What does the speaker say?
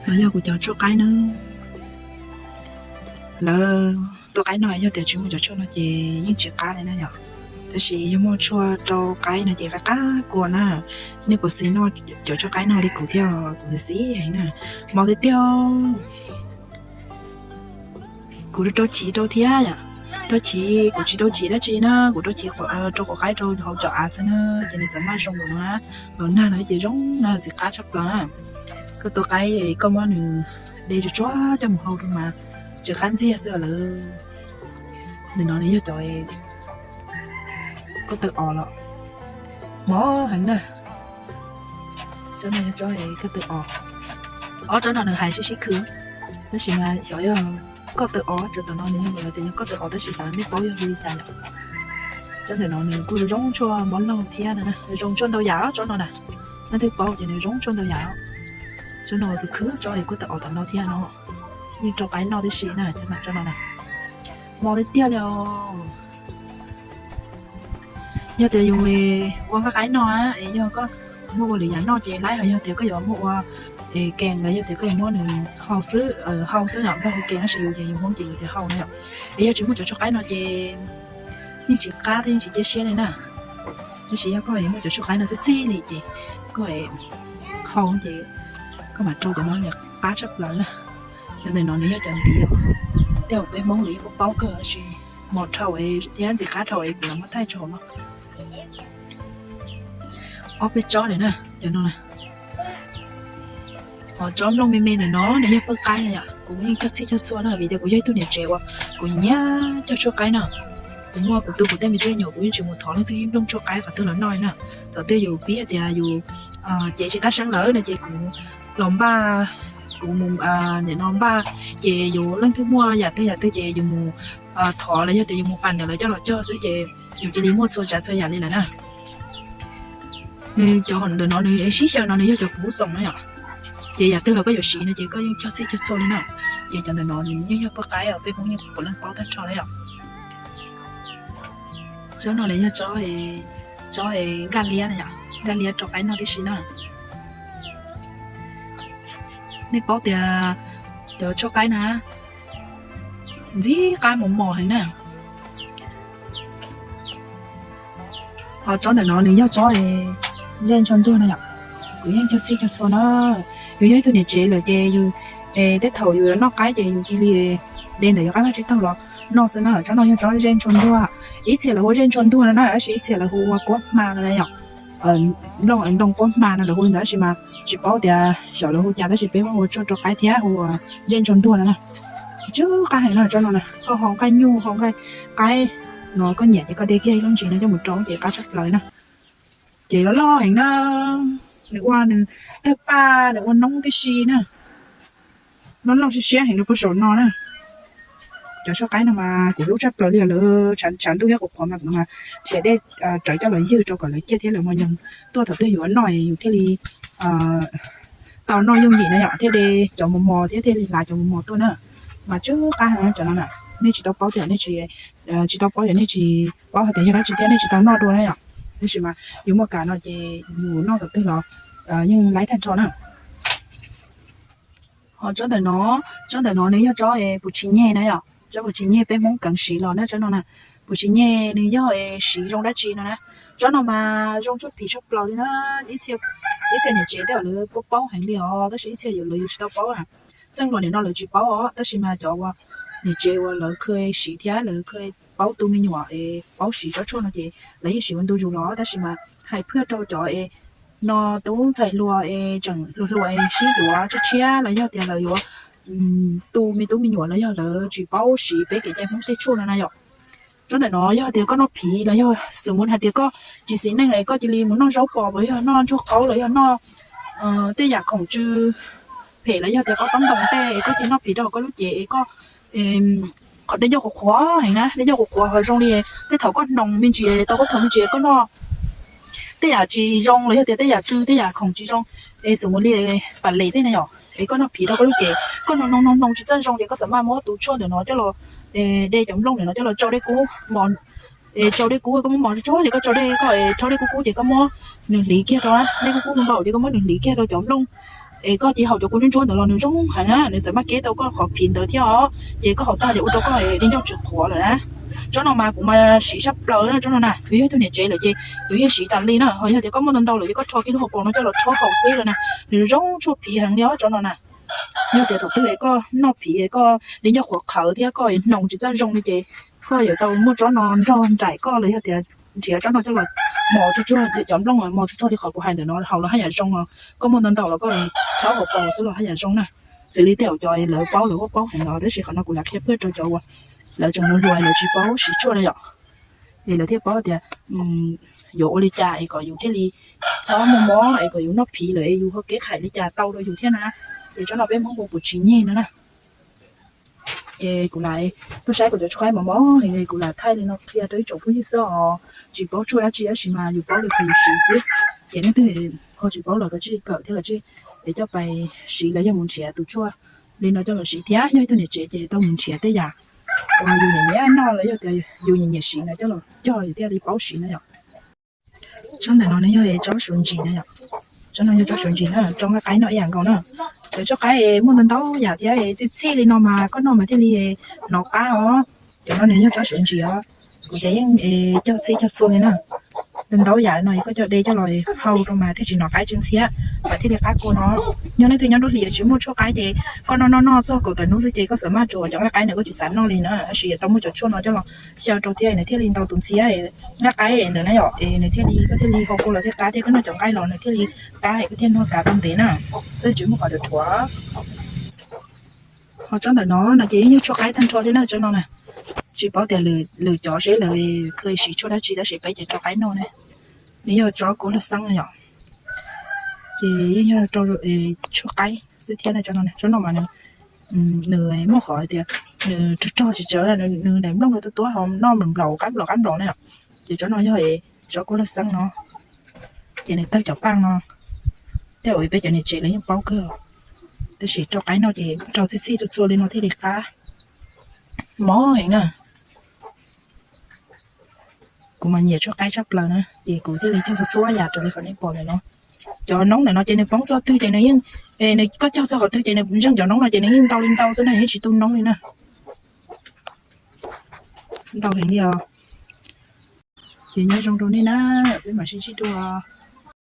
No yog kuv cov tshuaj qaib na. Lawv tua qaib no yog tias tsis muaj cov tshuaj no ces yeej tsis qab li na yom. Tab sis yog muaj tshuaj rau qaib no ces qab qab kua na. Nej puas xis noj cov tshuaj qaib no li kuv thiab? Kuv xis xis heev na. Mos tiag tiag. Kuv rau chiv rau thiab yom. Rau chiv, kuv tsis rau chiv dab tsi na, kuv rau chiv rau quav qaib rau hauv cov av xwb na, ces nws xav maj zoo no na. Los nag no ces zoo na, ntxim qab tshaj plaws na. Koj tua qaib koj muab nws de tsuag tsuag coj mus hau rau mas tsis qab ntxiag xwb lawm. Ntawm no nws yog cov koj taw os los mos heev na. Tsob no yog tsob koj taw os. Ob tsob no nws hais sib sib khw, tab sis mas xyov yog koj taw os, tsob tom no nws yog lawv tias yog koj taw os, tab sis xyov nej paub yog li cas yom. Tsob ntawm no nws kuj zoo tshuaj mob laug thiab na, zoo tshuaj ntau yam tsob no na. Leej twg paub ces nws zoo tshuaj ntau yam. Tsob no khwv khwv tsob koj taw os tom no thiab no, yeej rau qaib noj tib si na, tsob no na. Mos tiag tiag li os. Yog tias yus ua nqaij qaib noj es yog koj muab ua lwm yam noj ces laib, ho yog tias koj yuav muab ua kees los yog tias koj yuav muab nws hau xwb, hau xwb yom, Nplog hu kees tab sis yus ces yus Hmoob ces yus tias hau na yom. Es yog tsis muaj cov tshuaj qaib no ces yeej tsis qab thiab yeej tsis cia siab li na. Tab sis yog koj muaj cov tshuaj qaib no txij txij li ces koj hau ces koj mam rau cov no qab tshaj plaws na. Cov ntawm no nws yog cov ntiv, tej zaum peb Hmoob los yeej paub paub kawg tab sis mos dhau thiab ntxim qab dhau es kuv los muab thaij tso hauv no. Ob peb tsob lawm na, cov no na. Ho tsob nplooj me me ntawm no nws yog pawj qaib na yom, kuv yeej cog txhij cog txhua na vim tias kuv yog ib tug niam tsev uas kuv nyiam cog tshuaj qaib na. Kuv muaj kuv tu kuv tej me tub me nyuam kuv yeej tsis mus thov leej twg ib nplooj tshuaj qaib qhov twg los noj na. Thaum twg yus pib hais tias yus cev tsis tab seeb lawm no ces kuv los npaj, kuv mus nim no npaj, ces yus leej twg muaj yam twg yam twg ces yus mus thov los yog tias yus mus pam ntawm lawv coj los cog xwb ces yus cia li muaj txhua tsav txhua yam li lawm na. Nws cov ntawm no nws sib xyaw no nws yog cov puv xoom na yom. Ces yam twg los koj yuav siv no ces koj yeej cog txhij cog txhua li na. Ces cov ntawm no nws yeej yog pawj qaib os, peb Hmoob yeej puav leej paub tag nrho na yom. Tsob no nws yog tsob, tsob nkaj liab na yom, nkaj liab rau qaib noj tib si na. Nej paub tias cov tshuaj qaib na ntxim qab mos mos heev na. Ho tsob ntawm no nws yog tsob zej ntsuag ntuag na yom. Kuv yeej cog txhij cog txhua na. Yus yog ib tug niam tsev lawm ces yus, tej thaum yus yuav noj qaib ces yus cia li de ntawm yus qab vaj tsib taug los noj xwb na. Tsob no yog tsob zej ntsuag ntuag. Ib txhia lawv hu zej ntsuag ntuag no na, tab sis ib txhia lawv hu ua kuab hma no na yom. Nplooj ntoo kuab hma no lawv hu ntawd tab sis mas tsis paub tias xyov lawv hu cas tab sis peb muab hu tshuaj rau qaib thiab hu ua zej ntsuag ntuag no na. Tsis tsob qab heev no tsob no na, koj ho nqaij nyuj ho nqaij qaib no koj nyiam ces koj de kiag ib lub ntsis no coj mus rau ces qab tshaj plaws na. Ces loj loj heev na, nws ua nws tawg paj nws ua noob tib si na. Loj loj siab siab heev rau puag saum no na. Cov tshuaj qaib no mas kuv hlub tshaj plaws li, lawv tshav ntuj thiab qhuav qhuav mas kuv mas nrhiav dej rawv coj los ywg rau kom lawv ciaj thiab lawv mos nyoos tuaj thaum twg yus ua noj yus thiaj li tau noj yooj yim na yom, thiaj de cov mos mos thiab thiaj li hlav cov mos mos tuaj na. Mas tsob qab heev cov no na, nej tsis tau paub tias nej tsis, tsis tau paub tias nej tsis paub hais tias yog dab tsi thiab nej tsis tau noj dua na yom. Tab sis mas yus muaj kam no ces yus noj thaum twg los yeej laib tag nrho na. Ho tsob ntawm no, tsob ntawm no nws yog tsob puv tshis nyeg na yom, tsob puv tshis nyeg peb Hmoob keev siv los na tsob no na. Puv tshis nyeg nws yog siv zoo dab tsi no na. Tsob no mas zoo tshuaj phiv tshaj plaws li na. Ib txhia niam tsev tej zaum lawv paub paub heev li os, tab sis ib txhia yus lawv yus tsis tau paub na. Txheej hluas nim no lawv tsis paub os, tab sis mas cov uas niam tsev uas lawv kheev siv thiab lawv kheev paub tu me nyuam es paub siv tsob tshuaj no ces lawv yeej siv ua ntu zus los, tab sis mas hais phaj rau cov es no tub ntxhais hluas es tseem hluas hluas es sib yuav tshiab tshiab los yog tias lawv yuav tu me tub me nyuam los yog lawv tsis paub siv peb kev cai Hmoob tej tshuaj no na yom. Tsob ntawm no yog tias koj noj phiv los yog xws mus hais tias koj tsis xis neej es koj cia li mus noj zaub pos los yog noj ntsuag qaub los yog noj tej yam khoom tsw phem los yog tias koj taub ntoo tej es koj cia li noj phiv rau koj lub cev es koj qhov dej ncauj qhuav qhuav heev na, dej ncauj qhuav qhuav ho zoo li tej thaum koj hnoos me ntsis tau koj thov me ntsis koj noj tej yam tsis zoo los yog tias tej yam tsw tej yam khoom tsis zoo es xws mus li pam les tej na yom, es koj noj phiv rau koj lub cev koj hnoos hnoos hnoos tsis txawj zoo ces koj xav maj muab tus tshuaj ntawm no coj los de cov nplooj ntawm no coj los tsau dej kub mos, tsau dej kub koj muab mos tsuag ces koj tsau dej koj rhaub dej kub kub ces koj muab nws hliv kiag rau, dej kub kub npau ces koj muab nws hliv kiag rau cov nplooj Es koj cia haus cov kua ntsuab ntsuab ntawd los nws zoo heev na, nws txawm maj keb tau koj qhov phim ntawd thiab os. Ces koj haus tag ces ua rau koj di ncauj tsis qhuav lawm na. Tsob no mas kuv mas siv sab plaws na, tsob no na. Yog ib tug niam tsev lawm ces yus yeej siv tas li na. Ho yog tias koj muaj ntau ntau lawm ces koj rho kiag lub hauv paus no coj los rho haus xwb lawm na, nws zoo tshuaj phim heev li os tsob no na. Yog tias thaum twg koj noj phim, koj di ncauj qhuav qhawv thiab koj hnoos tsis txawj zoo li ces koj yuav tau muaj tsob no nrog nraim koj los yog tias nrhiav tsob no coj los mos tsuag tsuag cov nplooj, mos tsuag tsuag li qhov kuv hais ntawm no haus los haj yam zoo os. Koj muaj ntau ntau los koj txhob hauv paus xwb los haj yam zoo na. Xws li tej zaum cov lawv paub lawv kuj paub heev los, tab sis qhov no kuv lam qhia pab rau cov uas lawv tseem hluas hluas lawv tsis paub siv tshuaj na yom. Es lawv thiaj paub tias yuav ua li cas es kom yus thiaj li txhob muaj mob es kom yus noj phim lawm es yus ho kev khaim li cas tau rau yus thiab no na. Ces tsob no peb Hmoob hu pum tsis nyeg no na. Ces kuv lam tuaj saib kuv cov tshuaj qaib mos mos es kuv lam thaij li no qhia rau ib tsoom phooj ywg xwb os. Tsis paub tshuaj dab tsi tab sis mas yus paub li qhov yus siv xwb. Ces leej twg ho tsis paub los kav tsij kawm thiab kav tsij es coj pais siv los yog mus nrhiav tus tshuaj li no coj los siv thiab. Yog ib tug niam tsev ces tau mus nrhiav tej yam uas yus nyiam nyiam noj los yog tias yus nyiam nyiam siv no coj los cog yus thiaj li paub siv na yom. Tsob ntawm no nws yog tsob suav ntsis na yom. Tsob no yog tsob suav ntsis na, rau nqaij qaib noj ib yam nkaus na. Cov tshuaj qaib muaj ntau ntau yam thiab, txhij txhij li no mas koj noj mas thiaj li hnov qab os. Cov no nws yog tsob suav ntsis os. Kuv ces yeej cog txhij cog txhua li na. Ntau ntau yam no koj coj de coj los hau rau mas thiaj tsis hnov qaib tseeb thiab, mas thiaj li qab kua no. Yog leej twg nyob nruab hlis tsis muaj tshuaj qaib ces koj noj noj noj txog kaum tawm hnub xwb ces koj xav maj rau cov nqaij qaib ntawd koj tsis xav noj li na, tab sis tau muaj cov tshuaj no coj los xyaw rau thiab nws thiaj li ntau tus ntxhiab nqaij qaib ntawd na yom, es nws thiaj li, koj thiaj li hau kua los thiaj qab thiab koj noj cov nqaij los nws thiaj li qab es koj thiaj noj kav tau ntev na, koj tsis muaj qhov dhuav dhuav. Ho tsob ntawm no no ces yeej yog tshuaj qaib tag nrho li na tsob no na. Tsis paub tias lwm cov seb lawv kheev siv tshuaj dab tsi tab sis peb ces rau qaib noj ne. Nws yog tsob kua laj xeeb na yom. Ces yeej yog rau tshuaj qaib xwb thiab na tsob no, tsob no mas nws muaj qhov tias nws rog rog tsis tsawv, nws daim nplooj nws tuab tuab ho noj nplaum nplaum qab nplaum qab nplaum na. Ces tsob no yog tsob kua laj xeeb no, ces nws tawg cov paj no, tej zaum peb cov niam tsev lawv yeej paub kawg, tab sis rau qaib noj ces rau txhij txhij txhua txhua li no thiaj li qab. Mob heev na. Kuv mas nyiam tshuaj qaib tshaj plaws na ces kuv thiaj li cog txhua txhua yam raws li qhov nej pom ntawm no. Cov noob ntawm no ces nws poob txog twg ces nws yeej, nws koj cog txog qhov twg ces nws ntseeg cov noob no ces nws yeej ntau li ntau xwb na, yeej tsis tu noob li na. Ntau heev li os. Ces nyob zoo rau nej na, peb mam sib ntsib dua.